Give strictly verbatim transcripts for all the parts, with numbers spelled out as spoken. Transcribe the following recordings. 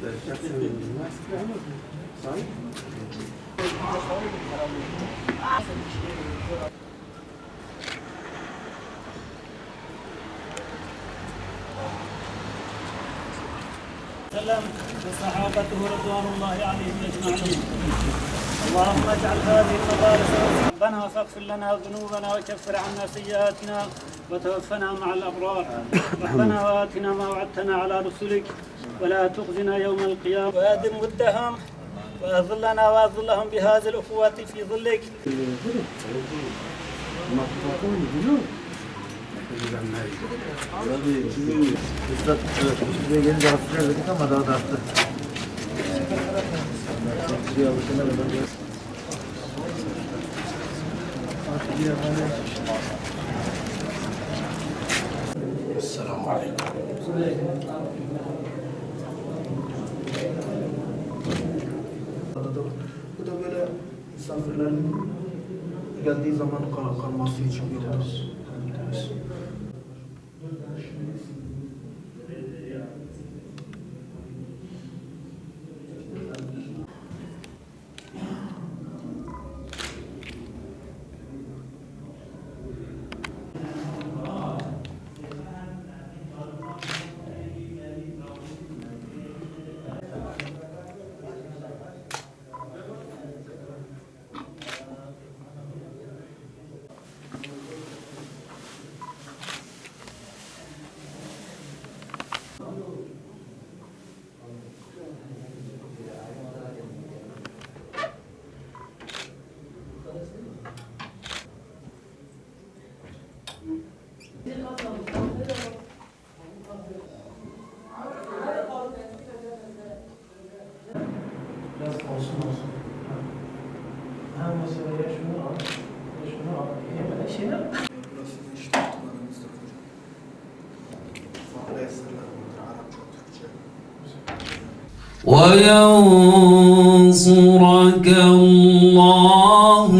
وسلم وصحابته رضوان الله عليهم أجمعين. اللهم اجعل هذه المدارس، ربنا فاغفر لنا ذنوبنا وكفر عنا سيئاتنا وتوفنا مع الأبرار. ربنا وآتنا ما وعدتنا على رسلك ولا تخزنا يوم القيامة. وأدم ودهم وأظلنا وأظلهم بهذه الأخوة في ظلك. Esselamu aleyküm. Bu da böyle misafirlerin geldiği zaman kal-, kalması için bir oda. Biraz olsun olsun. Ha, mesela ya şunu al, ya şunu al. Ya da şeyler. وينصرك الله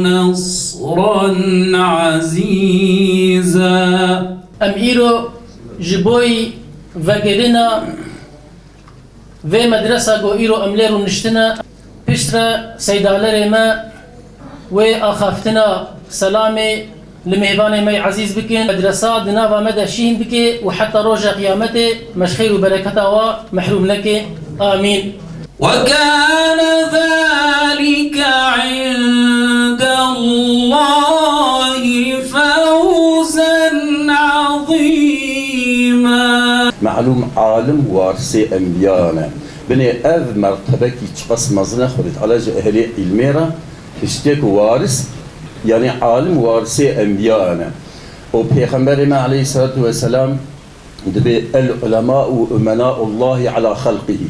نصرا عزيزا. Em îro ji bo vegerîna vê medresa ku îro em lê rûniştine, piştre seydalerê me wê axaftina selamê li mêvanê me yê ezîz bikin. Medresa di nava me de şîn bike û heta roja qiyametê me ji xêr û bereketa wa mehrûm neke. Amîn. وكان ذلك عند الله فوزا عظيما. Malûm alim warisê enbiya ne. Binê ev mertebekî çiqas mezin e, Xwedê Teala ji ehlê îlmê re hiştiye ku waris, yanî alim warisê enbiya ne. Û Pêxemberê me aleyhissalatu vesselam dibê el ulemâ'u umenâ'ullâhi alâ xelqihî.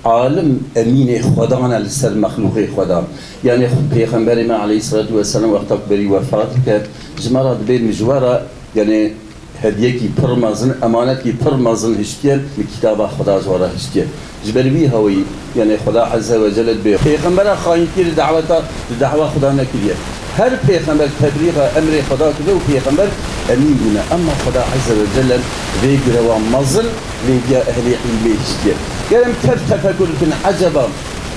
Alim emînê Xwedan e li ser mexlûqê Xwedan. Yanî Pêxemberê me aleyhissalatu vesselam wexta ku berî wefat dike, ji me re dibê min ji we re, yanî hediyekî pir mezin, emanetkî pir mezin hiştiye, min kitaba Xweda ji we re hiştiye. Ji ber vî hewî, yanî Xweda Azze ve Celle dibê. Pêxembera xayîntî li daweta, li dawa Xweda nekiriye. Her pêxember teblîxa emrê Xweda kiriye û pêxember emîn bûne. Emma Xweda Azze ve Celle vê girewa mezin vê giya ehlê îlmê hiştiye. Ger em tev tefekur bikin, eceba,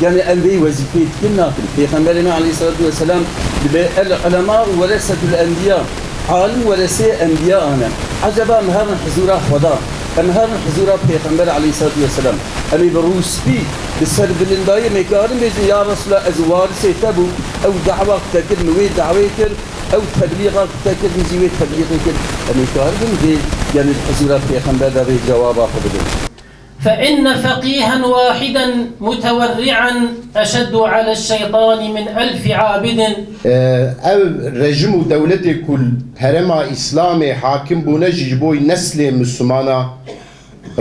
yanî em vê wezîfeyê dikin nakin. Pêxemberê me aleyhissalatu vesselam dibê el ulemâ'u weresetul enbiya. Alim weresê enbiya ne. Eceba em herin hizûra Xweda, em herin hizûra Pêxember aleyhissalatu vesselam. Em ê bi rûspî, bi serbilindayî em ê karin bêjin, ya Resulallah, ez warisê te bûm, ew dawa ku te kir, min wê dawê kir, ew teblîxa ku te kir, min jî wê teblîxê kir. Em ê karibin vê, yanî di hizûra Pêxember de vê cewaba xwe bidin. فإن فقيها واحدا متورعا أشد على الشيطان من ألف عابد. Ev rejim û dewletê ku li herêma Îslamê hakim bûne jî ji bo neslê Mislimana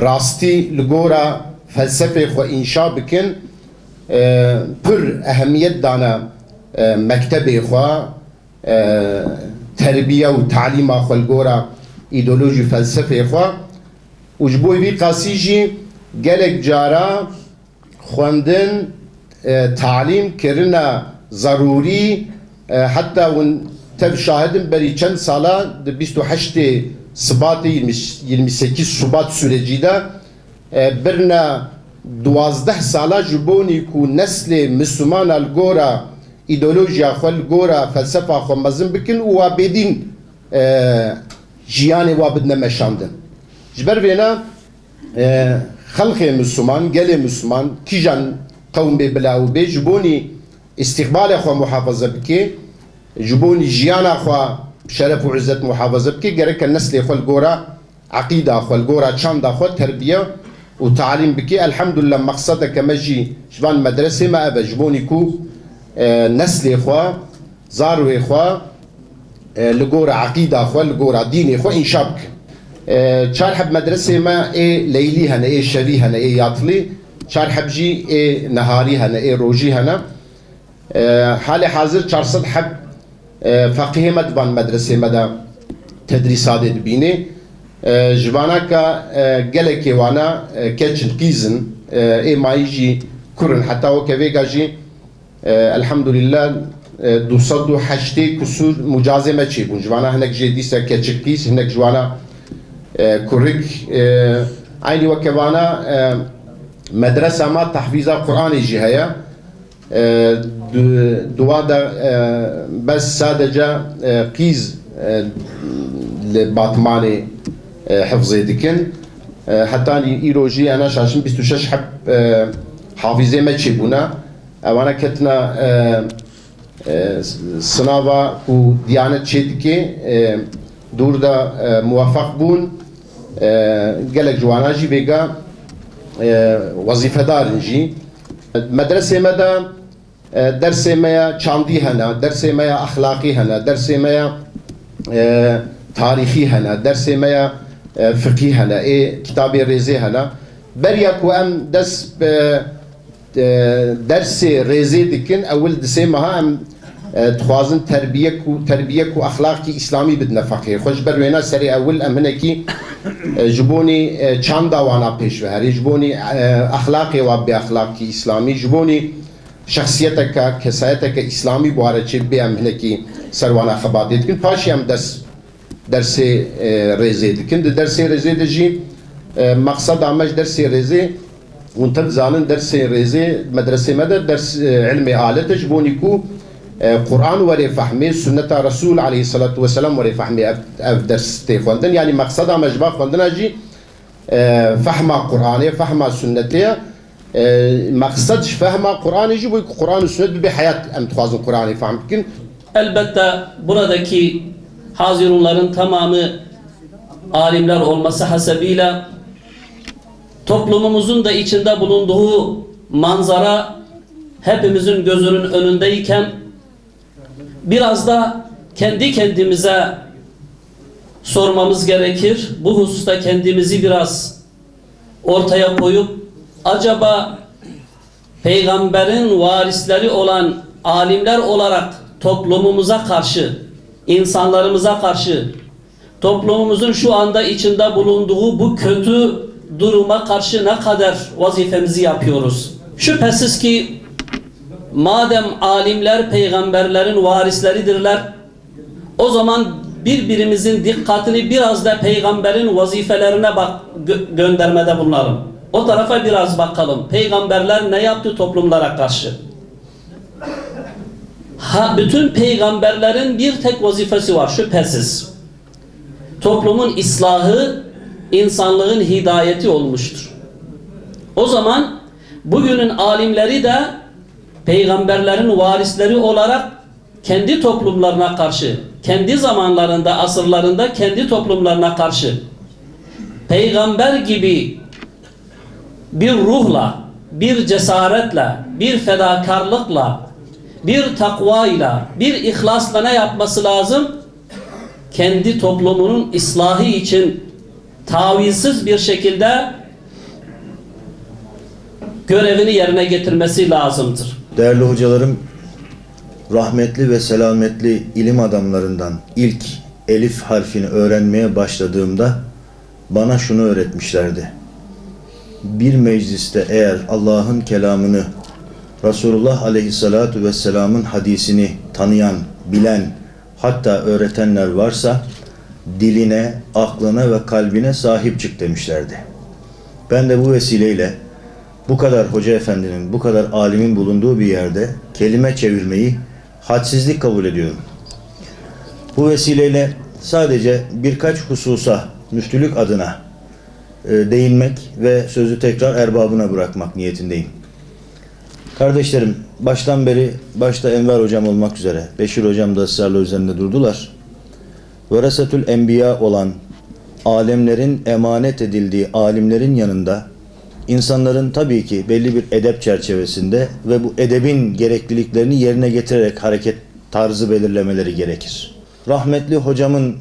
rastî li gora felsefê xwe înşa bikin, pir ehemiyet dane mektebê xwe, terbiye û talîma xwe li gora îdeolojî felsefê xwe. Û ji bo vî qasî jî gelek cara xwendin, e, talîm kirine zerûrî, e, heta hûn tev şahid in berî çend sala di bîst û heştê Sibatê, yirmi, yirmi sekiz Şubat sürecî de, e, birine duwazdeh sala ji bonî ku neslê Mislimana li gora îdeolojiya xwe, li gora felsefa xwe mezin bikin û wa bêdîn, e, jiyanê wa bidine meşandin. Ji ber vêna, e, xelxê Misliman, gelê Misliman, kîjan qewmê bila û bê, ji bonî îstîqbalê xwe muhafaza bike, ji bonî jiyana xwe şeref û izzet muhafaza bike, gereke neslê xwe li gora eqîda xwe, li gora çanda xwe terbiye û talîm bike. Elhamdulillah, mexsedeke me jî ji van medresê me ev e, ji bonî ku, e, neslê xwe, zarwê xwe, e, li gora eqîda xwe, li gora dînê xwe înşa bikin. E, çar heb medresê me ê leylî hene, ê şevî hene, ê yatlî, çar heb jî ê neharî hene, ê rojî hene. E, halê hazir çar sed heb, e, feqîhê me di van medresê me de tedrîsatê dibînê. E, ji vana ke, e, gelekê wana, e, keç in, qîz in, e, ê mayî jî kur in. Heta weke vêga jî, e, elhamdulillah, e, du sed û heştê kusûr mucazê me çêbûn. Ji vana hinek jê dîse keçik qîz, hinek ji wana, e, kurik. E, eynî weke vana, e, medresa me tehfîza Qur'anê jî heye. E, du-, duwa de, e, bes sadece, e, qîz, e, li Batmanê, e, hifzê dikin. E, hetanî îro jî ena şaşin bîst û şeş heb, e, hafîzê me çêbûne. Ewana ketine, e, e, s-, sinava ku Diyanet çê dike, e, dûr de, e, muwefeq bûn. E, gelek ji wana jî vêga, e, wezîfedar in jî. Medresê me de, e, dersê me ya çandî hene, dersê me ya exlaqî hene, dersê me ya, e, tarîxî hene, dersê me ya, e, fiqî hene, ê kitabê rêzê hene. Beriya ku em dest bi, e, dersê rêzê dikin, ewil di sê meha em, e, dixwazin terbiyek û, terbiyek û exlaqî îslamî bidine feqîhê xwe. Ji ber wêna serê ewil em hinekî, e, ji bonî, e, çanda wana pêş ve herê, ji bonî, e, exlaqê wa bê exlaqî îslamî, ji bonî şexsiyeteke, kesayeteke îslamî bi ware çê bê em hinekî ser wana xebatê dikin. Paşî em ders, dersê, e, rêzê dikin. Di dersê rêzê de jî, e, maqseda me ji dersê rêzê, hûn tev dizanin dersê rêzê medresê me de ders, e, ilmê alet e ji bonî ku, e, Quran were fehmê, sunneta Resul aleyhisselatu vesselam were fehmê ev, ev ders tê xwendin. Yanî maqseda me ji va xwendina jî e, fehma Qur'anê, fehma sunnetê ye. E, meqsed ji fehma Qur'anê jî bû ku Qur'an û sunnet bibe heyat, em dixwazin Qur'anê fehm bikin. Elbette buradaki hazirunların tamamı alimler olması hasebiyle toplumumuzun da içinde bulunduğu manzara hepimizin gözünün önündeyken biraz da kendi kendimize sormamız gerekir. Bu hususta kendimizi biraz ortaya koyup, acaba peygamberin varisleri olan alimler olarak toplumumuza karşı, insanlarımıza karşı, toplumumuzun şu anda içinde bulunduğu bu kötü duruma karşı ne kadar vazifemizi yapıyoruz? Şüphesiz ki madem alimler peygamberlerin varisleridirler, o zaman birbirimizin dikkatini biraz da peygamberin vazifelerine bak, gö-, göndermede bulunalım. O tarafa biraz bakalım. Peygamberler ne yaptı toplumlara karşı? Ha, bütün peygamberlerin bir tek vazifesi var, şüphesiz. Toplumun islahı, insanlığın hidayeti olmuştur. O zaman bugünün alimleri de peygamberlerin varisleri olarak kendi toplumlarına karşı, kendi zamanlarında, asırlarında kendi toplumlarına karşı peygamber gibi bir ruhla, bir cesaretle, bir fedakarlıkla, bir takvayla, bir ihlasla ne yapması lazım? Kendi toplumunun ıslahı için tavizsiz bir şekilde görevini yerine getirmesi lazımdır. Değerli hocalarım, rahmetli ve selametli ilim adamlarından ilk elif harfini öğrenmeye başladığımda bana şunu öğretmişlerdi. Bir mecliste eğer Allah'ın kelamını, Resulullah aleyhissalatu vesselamın hadisini tanıyan, bilen, hatta öğretenler varsa diline, aklına ve kalbine sahip çık demişlerdi. Ben de bu vesileyle Bu kadar hoca efendinin, bu kadar alimin bulunduğu bir yerde kelime çevirmeyi hadsizlik kabul ediyorum. Bu vesileyle sadece birkaç hususa müftülük adına, e, değinmek ve sözü tekrar erbabına bırakmak niyetindeyim. Kardeşlerim, baştan beri, başta Enver hocam olmak üzere, Beşir hocam da ısrarla üzerinde durdular. Veresetül Enbiya olan, alemlerin emanet edildiği alimlerin yanında insanların tabii ki belli bir edep çerçevesinde ve bu edebin gerekliliklerini yerine getirerek hareket tarzı belirlemeleri gerekir. Rahmetli hocamın,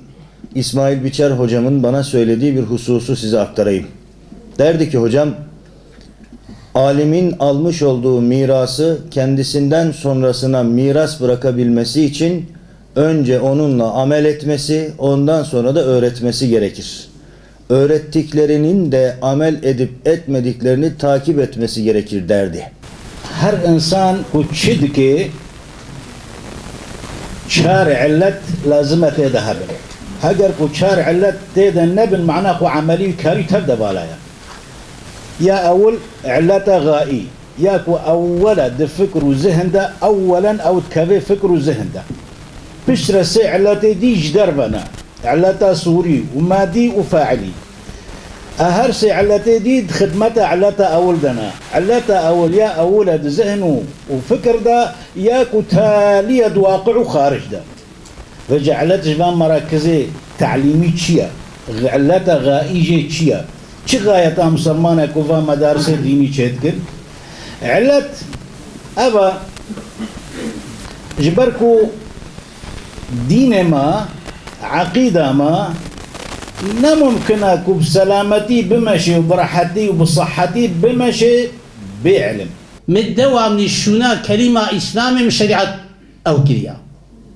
İsmail Biçer hocamın bana söylediği bir hususu size aktarayım. Derdi ki hocam, alimin almış olduğu mirası kendisinden sonrasına miras bırakabilmesi için önce onunla amel etmesi, ondan sonra da öğretmesi gerekir. Öğrettiklerinin de amel edip etmediklerini takip etmesi gerekir derdi. Her insan ku çi dike, çar illet lazim e tê de hebin. Heger ku çar illet tê de nebin, mana ku emelî û karî tev de bala ye. Ya ewil, illeta gaî, ya ku ewwela di fikr û zihin de, ewwelen ew dikeve fikr û zihin de. Piştre sê illetê dî ji derve ne. Illeta sûrî û madî û failî. E her sê illetê dî di xidmeta illeta ewil de ne. Illeta ewil ya ewil e di zihin û, û fikir de, ya ku talî ye di waqi û xaric de. Vêca illet ji van merakizê telîmî çi ye? Illeta gaî jê çi ye? Çi gayeta misilmanek ku va medarisê dînî çêdikin? Illet ev e, ji ber ku dînê me, eqîda me ne mumkin e ku bi selametî bimeşê û bi rehetî û bi sehetî bimeşê bê ilim. Min dewamlî şûna kelîma Îslamê min şerîet ew kiriya.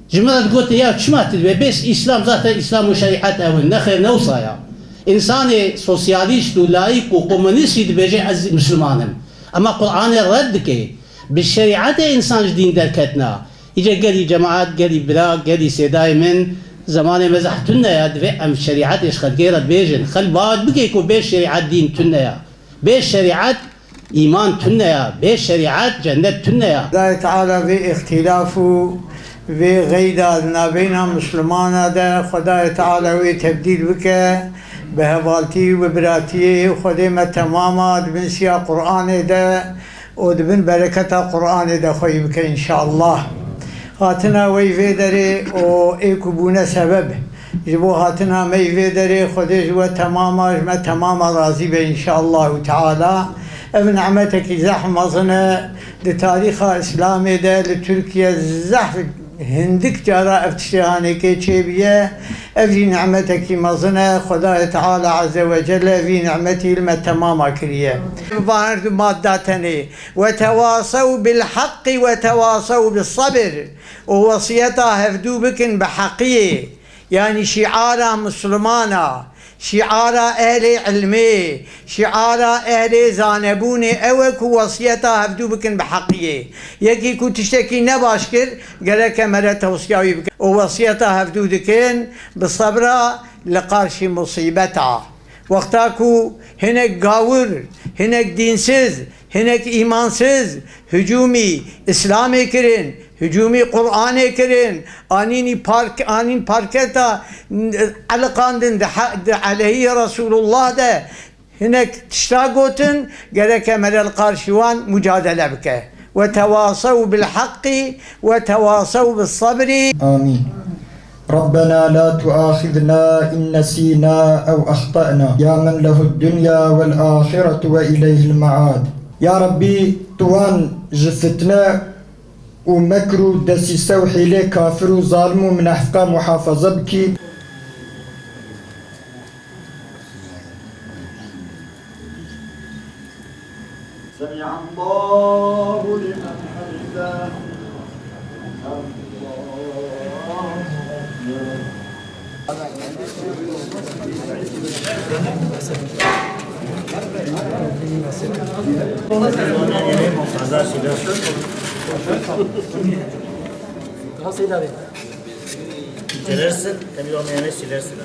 Ji min re digotin, ya çima tu dibê bês Îslam, zaten Îslam û şerîet ew in. Nexêr, ne wisa ya. Însanê sosyalîst û laîk û komunîst jî dibêje, ez Misliman im. Ema Qur'anê red dike. Bi şerîetê însan ji dîn derketina. Îca gelî cemaet, gelî bira, gelî sêdayê min, zemanê me zehf tune ya, divê em şerîetê ji xelkê re bêjin. Xelk bawer bike ku bê şerîet dîn tune ya. Bê şerîet Îman tune ya, bê şerîet cennet tune ya. Xwedayê Teala vê îxtîlaf û vê xeyda di navbeyna Mislimana de, Xwedayê Teala wê tebdîl bike bi hevaltî û bi biratiyê. Xwedê me temama di bin siya Qur'anê de û di bin bereketa Qur'anê de xweyî bike înşallah. Hatina we yî vê derê û ê ku bûne sebeb ji bo hatina me yî vê derê, Xwedê ji we temama, ji me temama razî be înşallahu teala. Ev nimetekî zehf mezin e. Di tarîxa Îslamê de li Tirkiye zehf hindik cara ev tiştê hanekê çêbûye. Ev jî nimetekî mezin e. Xwedayê Teala Azze ve Celle vî nimetî li me temama kiriye. Bi her du madda tenê. Ve tewasew bil haqqi ve tewasew bis sabir. Û wesiyeta hevdû bikin bi heqiyê, yanî şiara Mislimana, şiara ehlê ilmê, şiara ehlê zanebûnê ew e ku wesiyeta hevdû bikin bi heqiyê. Yekî ku tiştekî nebaş kir, gerek e mere tewsiya wî bikin. Û wesiyeta hevdû dikin bi sebra li qarşî musîbeta. Wexta ku hinek gawir, hinek dînsiz, hinek îmansiz hicûmî Îslamê kirin, hicûmî Qur'anê kirin, anînî park-, anîn parketa eliqandin di he-, di aleyhî Resûlullah de hinek tişta gotin, gereke mere li qarşî wan mucadele bike. Ve tewasew bil haqqi ve tewasew bis sabrî. Amîn. ربنا لا تؤاخذنا إن نسينا أو أخطأنا يا من له الدنيا والآخرة وإليه المعاد. Ya Rabbî, tu wan ji fitne û mekr û desîse û hîlê kafir û zalim û minefqa muhafaza bikî. سمع الله لمن حمده. الله أكبر. Silersin, temiz olmayan silersin.